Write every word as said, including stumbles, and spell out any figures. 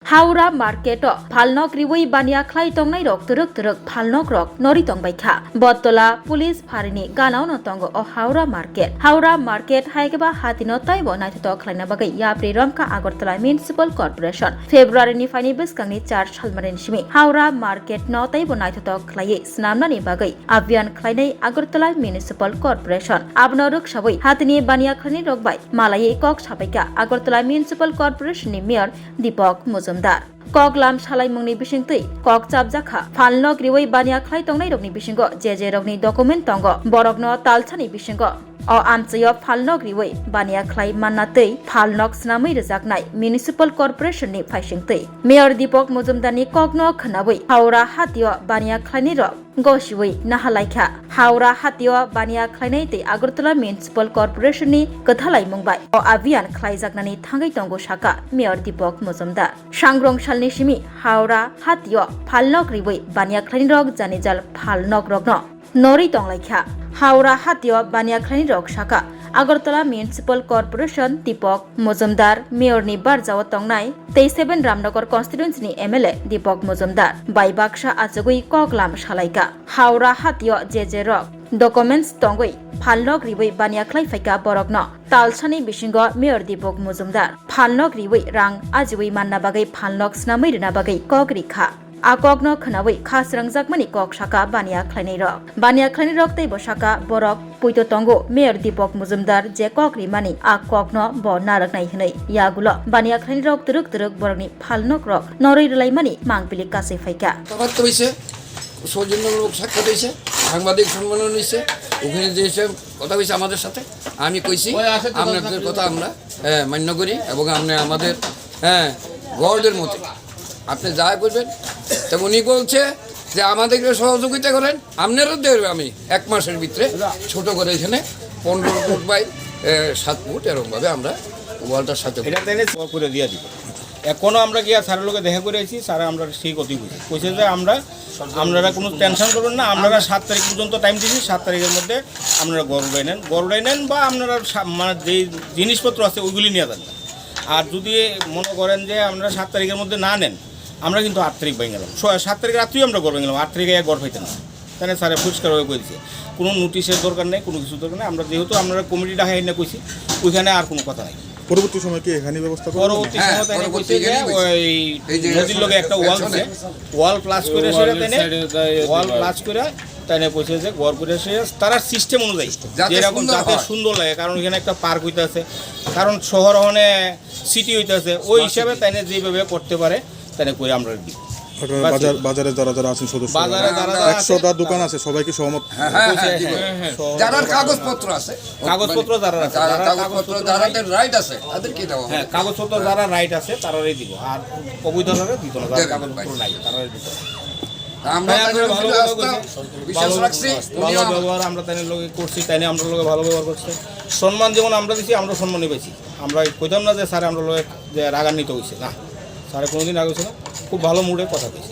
Howrah market o phalnok riwi baniya khlai tongnai rok twrwk twrwk phalnok rok nori tongbai kha. Bottola police pharini gana o no tongo o Howrah market. Howrah market hai khe ba hati no taibo naithotok khlaina bagwi yapri romkha Agartala Municipal Corporation. February ni phaini bwskang ni char salmani simi Howrah market no taibo naithotok khlaiwi swnamnani bagwi abhiyan khlainai Agartala Municipal Corporation. Abono rwksawi hatini baniya khlainai rok bai malaiwi kok sabaikha Agartala Municipal Corporation ni Mayor Deepak Mojumdar. Koklam salaimungni bisingtwi kok chapjakha phalnok riwi baniya khlai tongnairokni bisingo je je rokni document tongo, borokno talsani bisingo o amchaio phalnok riwi baniya khlai manna twi phalnok swnamwi rwjaknai Municipal Corporation ni phaisingtwi. Mayor Deepak Mojumdarni kokno khwnawi Howrah hatio baniya khlainairok gosiwi nahalaikha. Howrah hatio baniya khlainai tei Agartala Municipal Corporation ni kwthalaimung bai o abhiyan khlaijaknani thangwi tongo, saka Mayor Deepak Mojumdar. Sangrong salni simi Howrah hatio phalnok riwi baniya khlainirok janijal phalnok rokno norwi tonglaikha. Howrah hatio baniya khlainirok saka Agartala Municipal Corporation Deepak Mojumdar, Mayor ni barjao tongnai tei seven Ramnagar constituency ni M L A Deepak Mojumdar bai baksa achugwi koklam salaikha. Howrah hatio je je rok documents tongwi phalnok riwi baniya khlai phaikha, borokno talsani bisingo Mayor Deepak Mojumdar phalnok riwi rang ajiwi manna bagwi phalnok swnamwi rwna bagwi kok rikha. A kokno khwnawi kha srangjakmani kok saka baniya khlainairok. Baniya khlainairok teibo saka borok puito tongo Mayor Deepak Mojumdar je kok rimani a kokno bo narwknai hwnwi. Yagulo baniya khlainairok twrwk twrwk borokni phalnokrok norwi rwlaimani mangpili kasui phaikha. কথাবার্তা হয়েছে, সৌজন্যমূলক সাক্ষাৎ হয়েছে, সাংবাদিক সম্মেলন হয়েছে, ওখানে যে এসে কথা হয়েছে আমাদের সাথে। আমি কইছি, ওই আছে তো আপনাদের কথা। কথা আমরা, হ্যাঁ, মান্য করি এবং আপনি আমাদের, হ্যাঁ, গর্বের মতো আপনি যা করবেন। তো উনি বলছে যে আমাদেরকে সহযোগিতা করেন, আপনারাও দেবেন। আমি এক মাসের ভিতরে ছোট করে এখানে পনেরো ফুট বাই, এ, সাত ফুট এরকমভাবে আমরা ওয়ালটা সাথে এটা তাইলে করে দিয়ে দিব। এখনো আমরা গিয়া স্যারের লগে দেখা করে আইছি, স্যার আমরা সেই কথাই কইছি। কইছে যে আমরা, আপনারা কোনো টেনশন করবেন না, আপনারা সাত তারিখ পর্যন্ত টাইম দিছি, সাত তারিখের মধ্যে আপনারা ঘর উঠাই নেন, ঘর উঠাই নেন বা আপনারা সা-, মানে যেই জিনিসপত্র আছে ওইগুলি নিয়ে যান। আর যদি মনে করেন যে আপনারা সাত তারিখের মধ্যে না নেন, আমরা কিন্তু আট তারিখ ভেঙে গেলাম, ছ-, সাত তারিখ রাত্রেই আমরা ঘর ভেঙে গেলাম, আট তারিখে এক ঘর পাইতাম না। তাহলে স্যারে পরিষ্কারভাবে কই দিছে, কোনো নোটিশের দরকার নেই, কোনো কিছু দরকার নেই। আমরা যেহেতু আপনারা কমিটি ডাকাই না কইছি, ওইখানে আর কোনো কথা নাই। পরবর্তী সময় কি এখানে ব্যবস্থা করবেন? পরবর্তী হ্যাঁ, সময় তাই পরবর্তী কইছে যে এখানে কইছে। ওই এই যে নদীর লগে একটা ওয়াল আছে, ওয়াল প্লাস করে ওয়াল সেটা তাই সাইডে তাই ওয়াল দিবা। প্লাস করে তাই কইছে যে ঘর করে সে তারা সিস্টেম অনুযায়ী যাতে যেরকম সুন্দর যাতে হয়। সুন্দর লাগে, কারণ এখানে একটা পার্ক হইতে আছে, কারণ শহর ওখানে সিটি হইতে আছে, ওই স্মার্ট হিসাবে সিটি। তাই যেভাবে করতে পারে তাই করে আমরা দিই। আপনারা বাস বাজার, এটা। বাজারে যারা যারা আছেন সদস্য, বাজারে যারা যারা আছে, একশোটা দোকান আছে, সবাই কি সহমত? হ্যাঁ, হ্যাঁ, হ্যাঁ, হ্যাঁ, দিব। হ্যাঁ, হ্যাঁ। সহমত যারার আছে। কাগজপত্র আছে, যারা যারা কাগজপত্র, কাগজপত্র যারা নাই। তাদের রাইট আছে, তাদেরকে দেওয়া হবে। হ্যাঁ, কাগজপত্র যারা রাইট আছে, তারারই দিব। আর অবৈধ যারা দিত না, যারা দেবেন, কাগজপত্র ভাই। নাই, তারারই দিত না। তা আমরা ভাই, তাদের আপনারা উপরে ভালোভাবে আস্থা, কইছেন। বিশ্বাস ভালো, রাখছি, ভালো উনিও ব্যবহার আমরা তাদের লগে করছি, তাই নিয়ে আমরা লগে ভালো ব্যবহার করছে। সম্মান যেমন আমরা দিছি, আমরা সম্মানই পাইছি। আমরা কইতাম না যে স্যার আমরা লগে যে রাগান্বিত হইছে, না। স্যারে কোনোদিন রাগ হইছে না, খুব ভালো মুডে কথা কইছে।